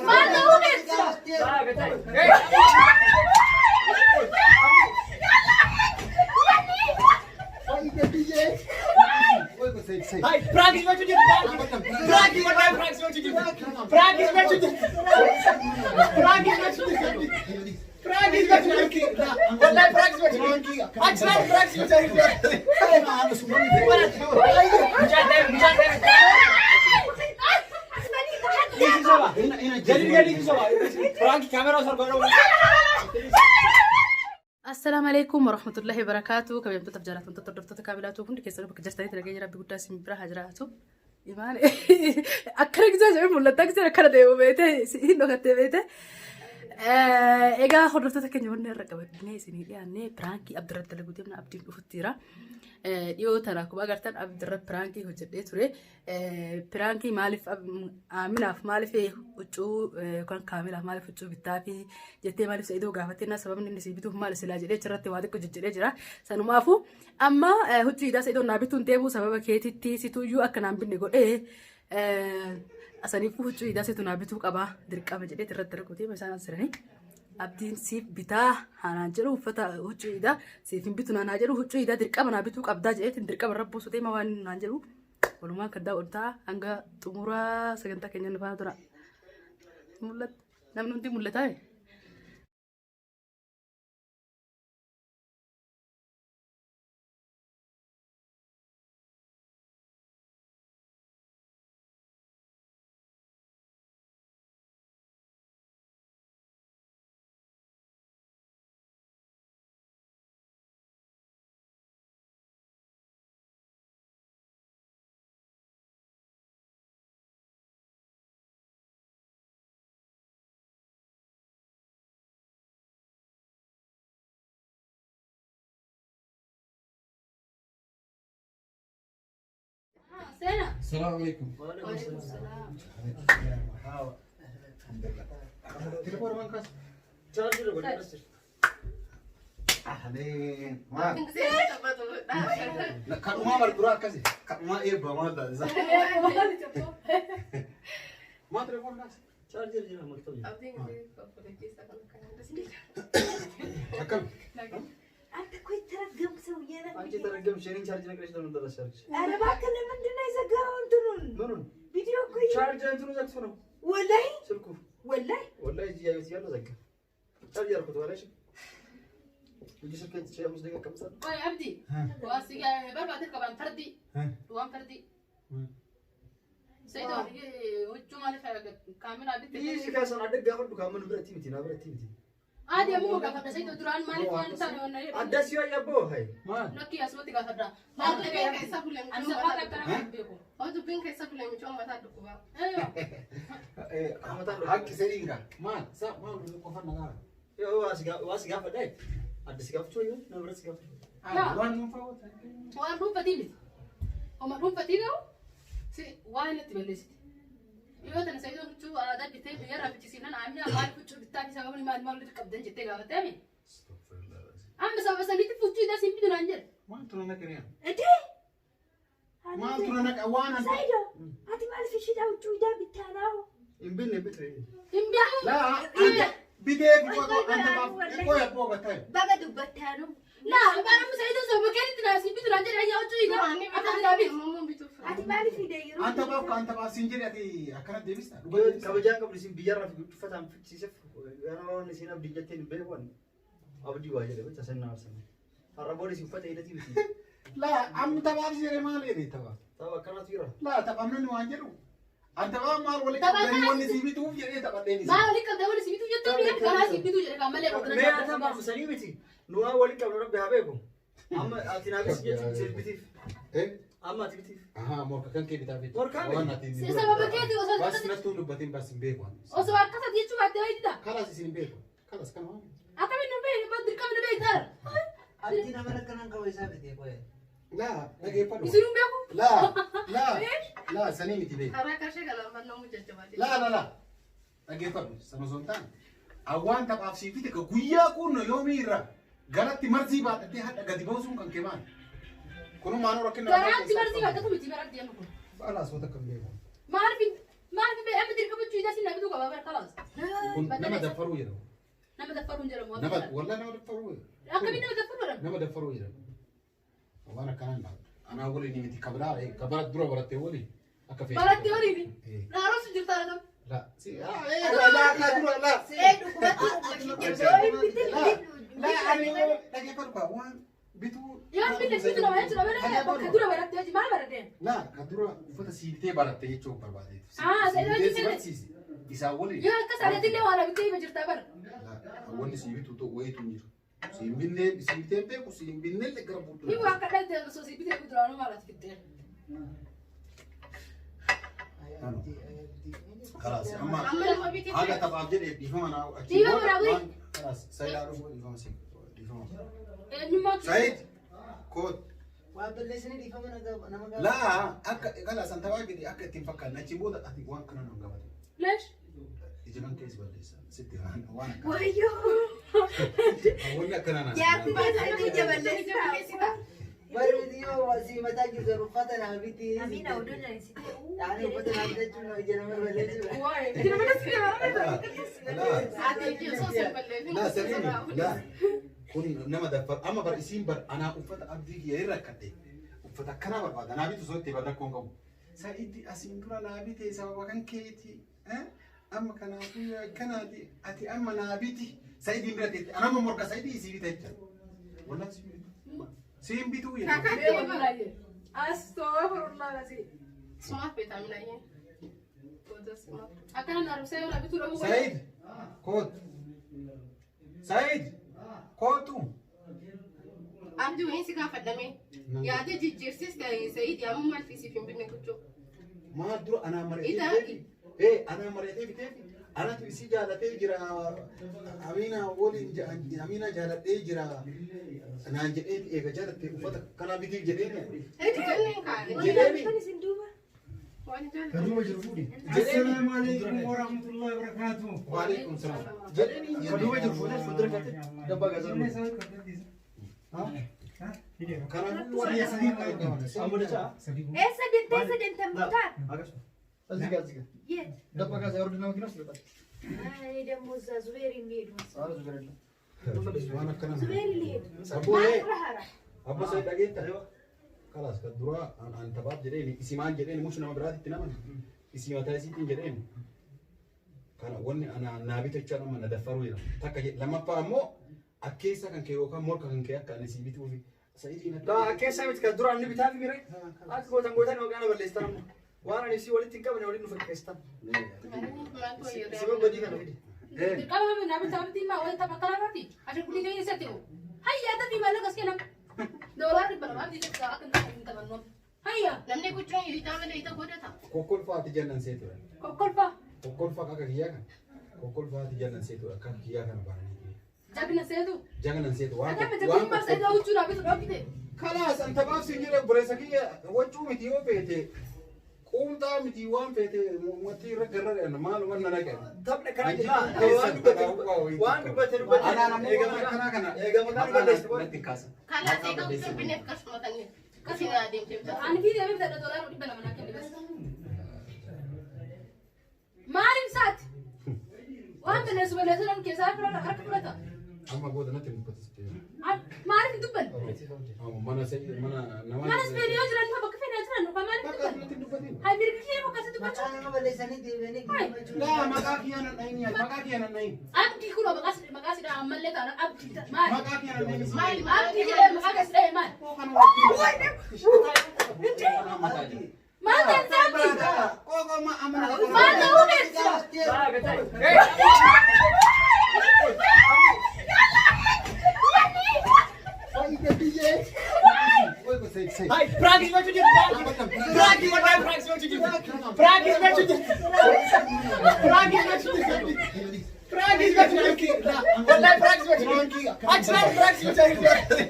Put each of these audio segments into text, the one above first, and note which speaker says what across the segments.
Speaker 1: Maal ta'uu keessa?
Speaker 2: Hai, prank is what you did. Prank is what prank is what you did. Prank is what you did. Prank is what you did. Prank is what you did. Wallahi prank is what you did. Actually prank is what you did. Prank camera sar godhu.
Speaker 1: Assalaamu alaikum warahmatullahi wabarakatuh. Kabajamtoota fi jaallatamtoota hordoftoota kaabilaatu hundi keessanuu bakka jirtanitti nageenya rabbi guddaa isin bira haa jiraatu. Imaan akkana gisee jedhee mul'ata gisee akkana deemu beete hin dhokattee beete. Egaa hordoftoota keenya wanni irra qabannee isinii dhiyaannee piraankii Abdirratti dalaguu deemna Abdiin dhufutti jira. Dhiyoo tana akkuma agartan Abdirra piraankii hojjedhee ture. Piraankii maaliif Aaminaaf maaliif huccuu yookaan Kaamilaaf maaliif huccuu bittaafi jettee maaliif Sa'idoo gaafattee na sababni inni sii bituuf maali silaa jedhee achirratti waa xiqqoo jejjedhee jira. Sanumaafuu amma huccuu idaa Sa'idoo naa bituun deemuu sababa keetitti situyyuu akka naan binne godhee saniifuu huccuu idaa situ naa bituu qaba dirqama jedhee irratti dalaguu deema isaan as jiranii. Abdiin siif bitaa haanaan jedhu uffata huccuu idaa siif hin bitu naan haa jedhu huccuu idaa dirqama naa bituu qabdaa jedheetiin dirqama irra buusu deema waan naan jedhu. Walumaan kan daawwatu ta'a hanga xumura sagantaa keenya nu faana tura. Mul'ata. Namni hundi mul'ataa? Seena.
Speaker 3: Assalamu alaikum.
Speaker 1: Waalaikum salaam.
Speaker 3: Telefoon waan kaas. Ahleen. Maal? Kadhumaa bar dura akkasi. Kadhumaa eebba maal taasisa? Maal telefoon kaas? Akkam?
Speaker 4: አንተ እኮ የተረገምክ ሰውዬ ነህ።
Speaker 2: አንቺ የተረገምሽ የእኔን ቻርጅ ነቅለሽ ለምን ተረሳሽ?
Speaker 4: ኧረ እባክህ ለምንድን ነው የዘጋኸው? እንትኑን
Speaker 2: ምኑን?
Speaker 4: ቪዲዮ እኮ
Speaker 2: ቻርጅ እንትኑ ዘግቶ ነው
Speaker 4: ወላሂ
Speaker 2: ስልኩ።
Speaker 4: ወላሂ
Speaker 2: ወላሂ እዚህ እያየሁት እያለ ዘጋ። ቻርጅ ያልኩት በኋላ እሺ። ልጅ ስልኬን ትቼ 5 ደቂቃ እቀምጣለሁ።
Speaker 1: Qoy Abdi. Waa si barbaade qaban fardi. Waan fardi. Sa'idoo huccuu maaliif kaameraa bitte?
Speaker 2: Dhiisi kaasan adda gaafadhu kaamanu biratti miti naa biratti miti.
Speaker 1: Adi ammoo gaafadha Sa'idoo duraan maaliif waan taane waan na
Speaker 2: Adda si waayee abboo hayi.
Speaker 3: Maal?
Speaker 1: Lakki asumatti gaafadha. Maal
Speaker 5: Dubbiin keessa bule
Speaker 1: Ani safaa akkana kan beeku.
Speaker 5: Dubbiin keessa bule mucaan mataa dhukkuba.
Speaker 3: Hakki sadiin gaa. Maal? Sa maal qofa nagaa.
Speaker 2: Yoo waa si gaafadha adda si gaafachuu wayyoo na biratti si gaafachuu.
Speaker 3: Waan dhuunfaa wata.
Speaker 1: Waan dhuunfatii miti. Oma dhuunfatii garuu si waan itti balleessite. Yoo tana Sa'idoo huccuu aadaa bittee biyyarraa fichisiifnan Aaminaa maaliif huccuu bittaa fi sababni maal maal walitti qabdan jettee gaafattee ami? Amma sababa sanitti huccuu idaa siin bitu naan jedhe.
Speaker 3: Maal tura naqariyaa?
Speaker 4: እንዴ
Speaker 3: Maal tura naqa waan ati.
Speaker 4: ሰይዶ ati maaliif ishiidha huccuu idaa bittaadhaa?
Speaker 2: Hin binne bitre.
Speaker 1: Hin beeku.
Speaker 3: Laa anta bitee fi qofa anta baaf qoya qofa ta'e.
Speaker 4: Baga dubbattaanu
Speaker 1: Laa bara Sa'idoo sababa keetitti naa siin bitu naan jedhe ayyaa huccuu idaa.
Speaker 5: Duraanii
Speaker 1: Akka bitaa bitu.
Speaker 5: Muummuun bituuf.
Speaker 4: ati maaliif hidhe yeroo
Speaker 3: Anta baaf ka anta baaf siin jedhe ati akkana deebista.
Speaker 2: Kabajaa qabdu isin biyyarraa fi uffataan fichisiiseef yeroo isin abdii jetteen hin beeku ani. Abdii waa jedhe bicha sannaa arsan. Har'a booda isin uffata hidhatii miti.
Speaker 3: Laa amma taphaaf jedhe maal jedhe taphaaf?
Speaker 2: Tapha akkanaatu jira.
Speaker 3: Laa taphamni waan jedhu. Anta baaf maal walitti
Speaker 1: Tapha
Speaker 3: qabdanii wanni sii bituuf jedhee taphadheen isin.
Speaker 1: Maal walitti qabdee walitti bituu jettee biyya kanaa siin bituu jedhe kan malee qotina.
Speaker 2: Mee ati amma sanii miti. Nu waan walitti qabnu rabbi haa beeku. Amma ati naafis jechuun isin bitiif.
Speaker 3: Eh?
Speaker 2: Amma ati bitiif.
Speaker 3: Ahaa morka kan kee bitaa beektu.
Speaker 2: Morkaa miti.
Speaker 3: Waan ati
Speaker 1: Si sababa keeti osoo
Speaker 3: Bas nattuu dubbatiin bas hin beeku. ani.
Speaker 1: osoo akkasatti jechuu baattee wayitidha.
Speaker 3: Kalas isin hin beeku. Kalas kan waan.
Speaker 1: Akkamiin nu beekne baa dirqama nu beektaa.
Speaker 6: Abdiin amala akkanaan qaba isaa bitee qoye.
Speaker 3: Laa dhageeffadhu.
Speaker 1: Isin hin beeku.
Speaker 3: Laa laa laa sanii miti beeku.
Speaker 5: Karaa qarshee galaanfannoo jajjabaatee.
Speaker 3: Laa laa laa dhageeffadhu sana osoo hin taane awwaan taphaaf siif fite ka guyyaa kun yoomii irraa garatti marzii baadhattee hadha gadi baasuun kan kee maali? Kunuu maanuu rakkina
Speaker 1: Garaatti marzii baadhatu miti bara deemu kun.
Speaker 3: Khalaas wata kan beeku.
Speaker 1: Maaliif maaliif amma dirqama huccuu idaa sinaa bituu qaba bara khalaas.
Speaker 3: Kun nama daffaruu jedhama.
Speaker 1: Nama daffaruun jedhamu.
Speaker 3: Nama wallah nama daffaruu jedhama.
Speaker 1: Akkamiin nama daffaruu jedhama?
Speaker 3: Nama daffaruu jedhama. Waan akkanaa hin dhaabdu. Anaa waliin miti kabraa kabara dura barattee waliin akka feetu.
Speaker 1: Barattee waliin. Naaroosu jirtaa latam.
Speaker 3: La si la la la dura la. La la ani dhaggeeffadhu waan bituu.
Speaker 1: Yoo binne bitu nama jechuudha malee bakka dura barattee hojii maal barattee?
Speaker 3: La ka dura uffata sii bitee baratte jechuun barbaadeetu.
Speaker 1: Ah,
Speaker 3: Sii
Speaker 1: isa
Speaker 3: bitee si
Speaker 1: hojii
Speaker 3: barsiise. Isaan waliin.
Speaker 1: Yoo akkas adeetillee waan bittee hima jirtaa bara.
Speaker 3: La wanni sii bitu tokko wayitu hin jiru. Sii hin binnee sii bitee hin beeku sii hin binnellee gara
Speaker 1: Ni
Speaker 3: fuuldura.
Speaker 1: waa akka dhalte osoo sii bitee duraanuu maal ati fiddee?
Speaker 3: Kalaas amma
Speaker 5: Amma nama bitee
Speaker 3: haga taphaaf jedhee dhiifama naa achi
Speaker 1: Dhiifama
Speaker 3: booda
Speaker 1: naa godhi.
Speaker 3: waan kalaas Sayidaa dhufuu dhiifama sii dhiifama.
Speaker 1: Eenyummaa kee.
Speaker 3: Sayid koot
Speaker 6: Waa balleessanii dhiifama nama gaafa.
Speaker 3: laa akka kalaas an taphaa jedhee akka ittiin fakkaanne achi booda ati waan kana nama gaafate.
Speaker 1: Leesh.
Speaker 3: Ija kan keessa balleessa sitti waan akkana.
Speaker 4: Wayyoo.
Speaker 3: Wanni akkanaa naa.
Speaker 4: Jaartii keessatti ija balleessaa.
Speaker 6: Warri yoo si mataa jirtu uffata naa biti.
Speaker 4: Amina oduu dhalessitee.
Speaker 6: Yaani uffata naa bitachuun ija nama balleessuudha.
Speaker 1: Waa'ee. Ija nama
Speaker 3: Laa
Speaker 5: Ati osoo sin balleessin
Speaker 3: laa sirrii laa kun nama daffar amma bar isiin bar anaa uffata abdii kiyya irra rakkadhe uffata akkanaa barbaada naa bitu osoo itti bar rakkoon qabu. Sa'idi asiin dura naa bite sababa kan keeti amma kanaafuu akkanaati ati amma naa biti Sa'idiin bira teette anamma morka Sa'idii isii bita jecha. Wallaan siin bitu. Siin bituu jedhu.
Speaker 1: Astoofurullaa lasii.
Speaker 5: Sumaaf beekamina iyyee. Booda sumaaf.
Speaker 1: Akkana naarubsee yoo bituu dhabuu
Speaker 3: Sa'id koot. Sa'id kootu.
Speaker 5: Abdii wayiin si gaafadhame. Yaada jijjiirsis ta'e Sa'iid yaamuu maal siif hin binne gochuu.
Speaker 3: Maal dura anaa mari'atee
Speaker 5: Ita-
Speaker 3: biteefi? Ee anaa mari'atee biteefi? Anatu isii jaalatee jira. Amina waliin Amina jaaladhee jira. Naan jedhee eega jaalatte uffata kanaa bitiif jedhee.
Speaker 5: Jenneen kaane.
Speaker 3: Jedheeni.
Speaker 4: Kan isin duuba.
Speaker 5: Waan jaalladhu.
Speaker 2: Kaduma jiru fuudhi.
Speaker 7: Assalamu alaikum warahmatullahi wabarakatuh.
Speaker 3: Waalaikum salaam. Jedheeni.
Speaker 2: Kaduma jiru fuudhee fuuldura keetti dabbaa gaazexaa.
Speaker 3: Kanaafuu waan sadii
Speaker 2: Amma dachaa.
Speaker 4: Eessa deemtee eessa deemtee mutaa?
Speaker 2: Akkasuma. እዚህ ጋር እዚህ ጋር
Speaker 4: የት?
Speaker 2: ደባ ጋር ያወርድና መኪና ውስጥ ይወጣል።
Speaker 4: እኔ ደግሞ እዛ ዙቤር የሚሄዱ መሰለኝ።
Speaker 2: ኧረ ዙቤር የለም።
Speaker 3: waan akkana.
Speaker 4: ዙቤር ሊሄዱ
Speaker 3: Abboo ee.
Speaker 4: ማን
Speaker 3: Abboo Said dhageetta. Kalaas kan dura an taphaaf jedheeni isimaan jedheeni mush nama biraatitti naman isii mataa isiitiin jedheeni. Kana wanni ana naa bitachaa nama na daffaruu jira. Takka jedhe lammaffaa ammoo akkeessa kan kee yookaan morka kan kee akka ani sii bituufi. Sa'idiin akka.
Speaker 2: Laa akkeessaa miti kan duraan ni bitaa fi mire. Akka gootan gootan maqaa na balleessitan amma. Waan ani isii walitti hin qabne waliin nu fakkeessitan. Isii badii kana fidi.
Speaker 1: Dirqama naa bitaa bitii maa wanta bakka lafaati. Ashangulii ta'ee eessatti hoo? Hayya tafi maallaqa as kennam. Doolaarri 200 abdii jecha akka hin taphannoon. Hayya
Speaker 5: Namni guchuun hiitaa malee hiita godhata.
Speaker 3: Kokkolfaati jannan seetudha.
Speaker 1: kokkolfaa
Speaker 3: Kokkolfaa akka kiyyaa kana. Kokkolfaati jannan seetudha akka kiyyaa kana baranii.
Speaker 1: jabina seetu.
Speaker 3: Jagnan seetu waan
Speaker 1: Akka jabina maal seetu huccuu naa bitu dhoofite.
Speaker 3: Kalaas an taphaaf siin jedhe obboleessa kiyya waccuu miti yoo feete quumxaa miti waan feete mootii irra garra dheerna maaluma na dhaqe.
Speaker 2: Taphni kana laa waan dubbate waan dubbate dubbate.
Speaker 3: Anaan ammoo waan akkanaa kana
Speaker 2: Eegama kana balleessite.
Speaker 3: natti hin kaasan.
Speaker 5: Kalaas egaa uffata binneef qarshuma kanneen. Kasii naa deemtee bitata.
Speaker 1: Ani fi deemee bitadha doolaara 200 naa kenne bas. Maaliif saati? Waan balleessu balleessu nan keessaa harka fudhata.
Speaker 3: Amma booda natti hin dubbatis.
Speaker 1: Maaliif hin dubbanne?
Speaker 3: Mana mana nama.
Speaker 1: Mana ispeedii yoo jiran bakka fedhaa jiran maaliif hin
Speaker 3: Bakka
Speaker 1: dubbanne?
Speaker 3: natti hin dubbatin.
Speaker 1: Hai mirgi kee bakka asitti
Speaker 6: Maqaa
Speaker 1: dubbachuu.
Speaker 6: nama balleessanii deebi'anii gammachuu.
Speaker 3: Laa maqaa kiyyaa nan dhahin maqaa kiyyaa nan dhahin.
Speaker 1: Abdii kun maqaa sidhaa ammallee taana abdii maali?
Speaker 3: Maqaa kiyyaa nan dhahin.
Speaker 5: Maali
Speaker 1: Abdii jedhee maqaa keessa dhahee maali? Maal ta'e abdii? Maal ta'uu beeksisa?
Speaker 2: Hai, prank gochuu jirti. Prank wallahi prank gochuu jirti. Prank gochuu jirti. Prank gochuu jirti. Prank gochuu jirti. Wallahi prank gochuu jirti. Actually prank gochuu jirti.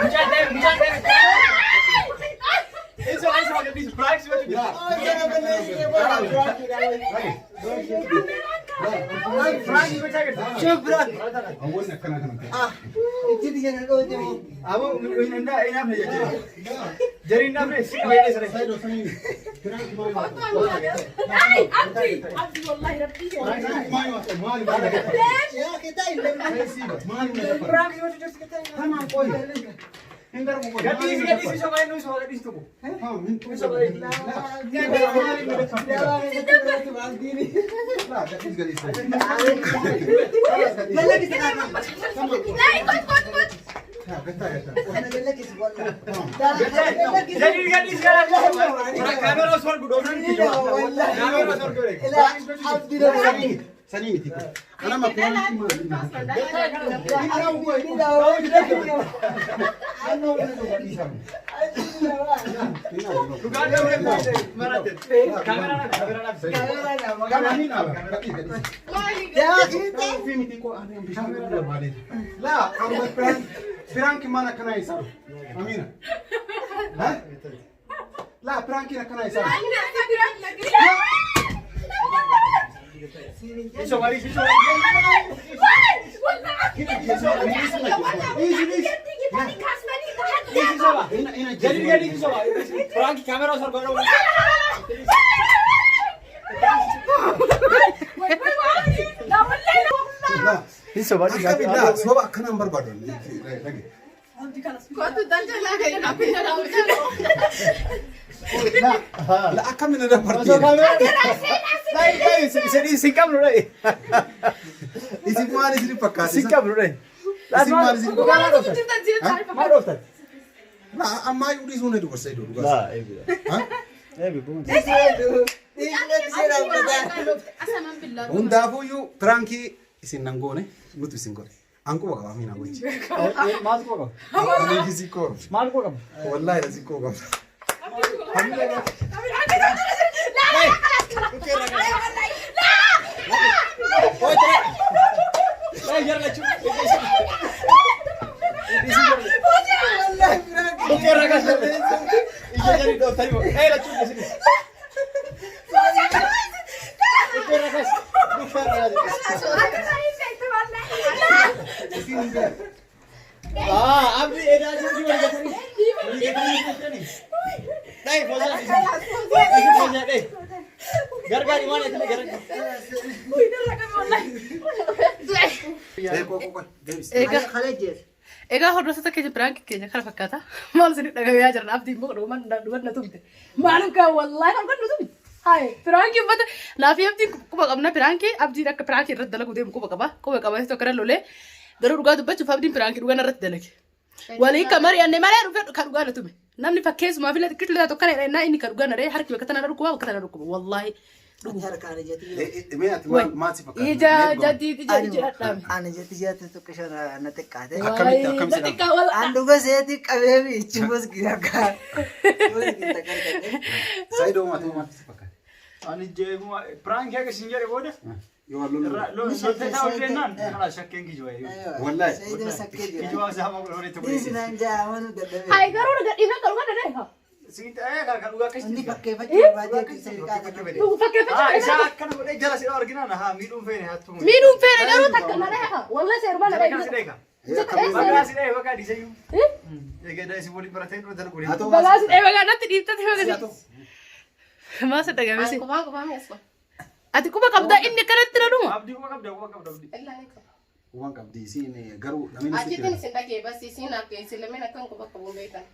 Speaker 2: Mucaan deemi mucaan deemi. Isa isa maga dhiisu prank gochuu jirti. Prank gochaa jirti.
Speaker 3: Awwanni akkana kana.
Speaker 6: Itti biyya na dhoote.
Speaker 2: Aboo hin inaafne jechuudha. Jariin dhabne si qabee sana.
Speaker 3: Saidoo sanii piraanki maali
Speaker 1: Ay, Abdi! Abdi, wallahi rabbii kee.
Speaker 3: Maali maali maali
Speaker 6: Yaa kitaa illee.
Speaker 3: maali
Speaker 2: Piraanki gochuu jirti kitaa.
Speaker 3: Tamam qoy. Hin darbu qoy.
Speaker 2: Gadhiisi gadhiisi soba inni soba gadhiisi tokko.
Speaker 3: Tamam hin tuqu. Laa gadhiis gadhiis.
Speaker 5: Laa kot kot kot.
Speaker 3: Gattaa gattaa.
Speaker 2: Jariin gadhiisi gara. Kaameraa osoo argu dhoofnan Kaameraa osoo argu
Speaker 3: Sanii sanii miti kun. Anama piraanki maali?
Speaker 2: Dhugaan dhabne maratte. Kaameraa kaameraa
Speaker 3: Kama hin dhaaba. Gadhiis gadhiis.
Speaker 5: Maali?
Speaker 3: Ofii miti koo ani bishaan dhuguu barbaade. Laa amma piraanki piraanki maal akkanaa isaa Amina. Laa piraankiin akkanaa isaa.
Speaker 2: Soba dhiisi soba. Dhiisi soba. Jariin gadhiisi soba. Piraanki kaameraa osoo argu dhoofnan.
Speaker 3: Akka laa soba akkanaan barbaadu.
Speaker 5: Kottu daljalaa kan hin
Speaker 3: Laa akkamiin na dabartee?
Speaker 2: Sin qabnu dhaye.
Speaker 3: Isin maal isin fakkaate?
Speaker 2: Sin qabnu dhaye.
Speaker 3: Isin maal isin fakkaate?
Speaker 2: Maal dhooftan?
Speaker 3: Laa ammaa iyyuu dhiisuu na dubarsa iddoo dhugaas. Hundaafuyyuu piraankii isin nan goone nuti isin godhe. An quba qaba Amina wajji.
Speaker 2: Maal quba qaba?
Speaker 3: Ani si quba qaba.
Speaker 2: Maal quba qaba?
Speaker 3: Wallaahi si quba qaba.
Speaker 2: Gargaari waan itti gargaari.
Speaker 1: Egaa egaa hordoftoota keenya piraankii keenya kana fakkaata. Maal isin dhagayaa jiran abdiin immoo dhuman dhuman na tumte. Maalum kaa wallaahi kan na tumte. Haye piraankii uffata naafii abdiin quba qabna piraankii abdiin akka piraankii irratti dalagu deemu quba qaba. Quba qaba tokko irra lolee garuu dhugaa dubbachuuf abdiin piraankii dhugaa irratti dalage. Walii ka mari'anne malee dhufe kan dhugaa na tume. Namni fakkeessumaaf illee xiqqishu tokko kana jedhannaa inni kan dhugaa na dhahee harki bakka tana dhukkuba bakka tana dhukkuba wallaahi.
Speaker 3: Mee ati maal maal si fakkaata?
Speaker 1: Ija jadii ija ija dhadhaame.
Speaker 6: Ani jetti jetti tuqqisha na xiqqaate.
Speaker 3: Akkamitti akkamitti
Speaker 1: Xiqqaa wal
Speaker 6: An dhuga seeti qabee miichi muski akka.
Speaker 3: Saayidoo maati maal si fakkaata?
Speaker 2: Ani jeemuma piraanki akka isin jedhe booda
Speaker 3: Yoo wal lollu.
Speaker 2: loltee hojjennaan kana shakkeen kijibaa.
Speaker 3: Wallaahi.
Speaker 6: Saayidoo sakkee jira.
Speaker 2: Kijibaa isaa amma godhanii tokko.
Speaker 6: Dhiisi naan jaa amanu dadhabee.
Speaker 1: Hayi garuu gadhiifee kan dhugaa na dhahee.
Speaker 2: Kan dhugaa akkasitti.
Speaker 6: Inni fakkeeffachuu barbaadee
Speaker 1: Dhugu fakkeeffachuu
Speaker 2: Isaa akkana godhee jala si arginaan haa miidhuun feene hattuu.
Speaker 1: Miidhuun feene garuu takka na dhahee. Wallahi seerumaa na
Speaker 2: Jala kan si
Speaker 1: dhahee.
Speaker 2: dheeka. Bagaa si dhahee bagaa dhiiseyyuu. Egaa isin waliin baratee dura darbu.
Speaker 3: Haa ta'u
Speaker 1: Balaa si dhahee bagaa natti dhiibtate bagaa. Maal si dhagame si?
Speaker 5: Qubaa qubaa mi'as
Speaker 1: Ati quba qabdaa inni akkanatti na dhuma.
Speaker 2: Abdii quba qabda quba qabda abdii.
Speaker 5: Illaa ni qaba.
Speaker 3: Waan qabdi isiin garuu namni sitti
Speaker 5: Achittiin isin dhagee bas isin akka isin lameen akkan quba qabu beekan.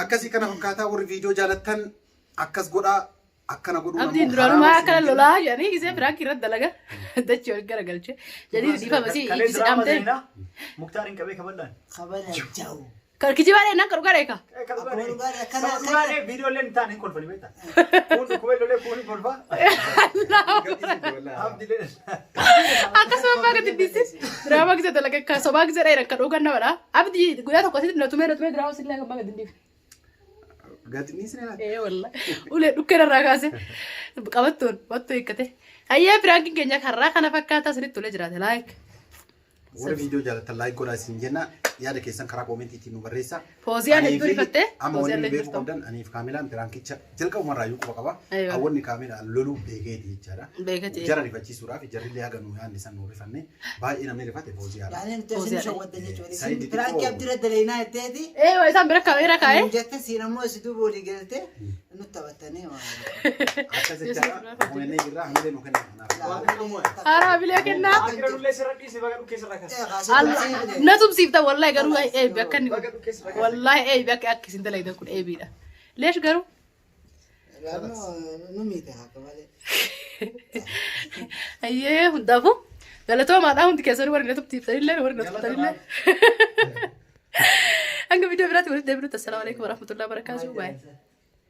Speaker 3: Akkasii kana fakkaataa warri viidiyoo jaalattan akkas godhaa akkana godhuu
Speaker 1: Abdiin duraanumaa akkana lolaa jedhanii gisee piraankii irratti dalaga. Dachii wal garagalchee. Jedhii dhiifama si
Speaker 2: Kalee
Speaker 1: iji si
Speaker 2: diraama
Speaker 1: dhaamtee.
Speaker 2: seenaa Muktaar hin qabee kaballaan.
Speaker 6: Kabala jawu.
Speaker 1: Kan kijibaa dheenaan kan dhugaa dheeka.
Speaker 2: Kan
Speaker 6: Akkuma dhugaa akkana
Speaker 2: dhugaa viidiyoo illee hin taane hin kolfani beektaa. Kun dhukkubee lolee kun hin kolfaa. Abdiilee.
Speaker 1: Akkasuma abbaa gadi dhiisi. Diraamaa gisee dalaga kan sobaa gisee dheeran kan dhugan namadha. Abdii guyyaa tokko asitti na tumee na tumee diraamaa sillee kan gadi dhiifne.
Speaker 3: Gadi dhiisne laata?
Speaker 1: Ee wallahi. Ulee dhukkee irraa kaase qabattuun wattuu hiikkate. Hayyee piraankiin keenya karraa kana fakkaataa isinitti tolee jiraate like.
Speaker 3: Warri viidiyoo jaallattan like godhaa isin jenna. Yaada keessan karaa koomentiitiin nu barreessaa.
Speaker 1: Fooziyaan hedduu rifattee.
Speaker 3: Amma
Speaker 1: Fooziyaan
Speaker 3: wanni nu beekuu
Speaker 1: jirtu.
Speaker 3: qabdan aniif kaamelaan piraankicha jalqabumarraa iyyuu quba qaba.
Speaker 1: Aywa.
Speaker 3: Hawwanni kaamelaan loluu beekeeti jechaadha.
Speaker 1: Beekeeti.
Speaker 3: Jara rifachiisuudhaaf jarrillee haga nu yaadne san nu rifanne baay'ee namni rifate fooziyaadha.
Speaker 6: Yaani nuti isin shawwadda jechuudha.
Speaker 3: Saayidii
Speaker 6: Isin piraankii
Speaker 3: xiqqoo-
Speaker 6: abdiirra dalaynaa jetteeti.
Speaker 1: Ee isaan bira kaameera kaa'ee.
Speaker 6: Jette siin ammoo si duuba olii galte nutti taphattanii waan.
Speaker 3: Akkas jechaadha. Mo'annee jirra hamilee nu kenna. Kanaaf.
Speaker 1: Haaraa bilee kennaa.
Speaker 2: Akira nullee sirra dhiise baga dhukkee sirra kaase.
Speaker 1: Na tumsiifta wallahi garuu eebi akka inni
Speaker 2: Baga dhukkee sirra kaase.
Speaker 1: wallahi eebi akka akka isin dalaydan kun eebiidha. Leesh garuu
Speaker 6: Nu miite akka malee.
Speaker 1: ayyee hundaafuu galatoomaadhaa hundi keessanii warri na tumsiiftanillee warri na tumtanillee. Hanga viidiyoo biraatti walitti deebinutti assalaamu alaikum warahmatullahi wabarakatuh. Baay'ee.